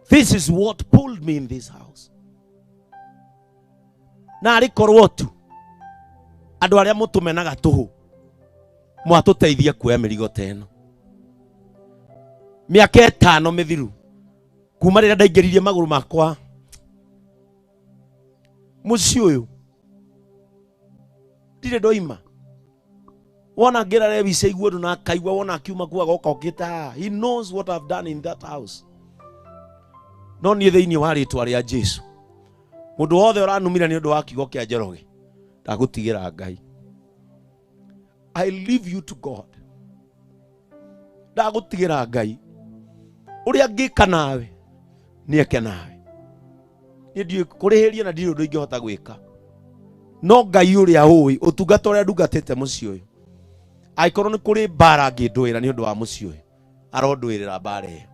This is what pulled me in this house. Na arĩ korwo tu andũ arĩa mũtũmenaga tũhũ mwatũteithia kuoya mĩrigo ta ĩno. Mĩaka 5 mĩthiru kuma rĩrĩa ndaingĩririe magũrũ makwa mũciĩ ũyũ ndirĩ ndoima. Wona ngĩra Lewis aigue ũndũ na akaigua, wona akiuma kuo agoka okĩte haha. He knows what I've done in that house. No niĩ thĩinĩ wa rĩtwa rĩa Jesu, mũndũ wothe ũranumire nĩ ũndũ wa kiugo kĩa Njoroge, ndagũtigĩra Ngai. I leave you to God. Ndagũtigĩra Ngai. Ũrĩa ngĩka nawe, nĩeke nawe. Niĩ ndiũĩ kũrĩhĩria na ndirĩ ũndũ ingĩhota gwĩka. No Ngai ũrĩa ũĩ ũtungata ũrĩa ndungatĩte mũciĩ ũyũ, angĩkorwo nĩ kũrĩ mbara angĩndũĩra nĩ ũndũ wa mũciĩ ũyũ, arondũĩrĩra mbara ĩyo.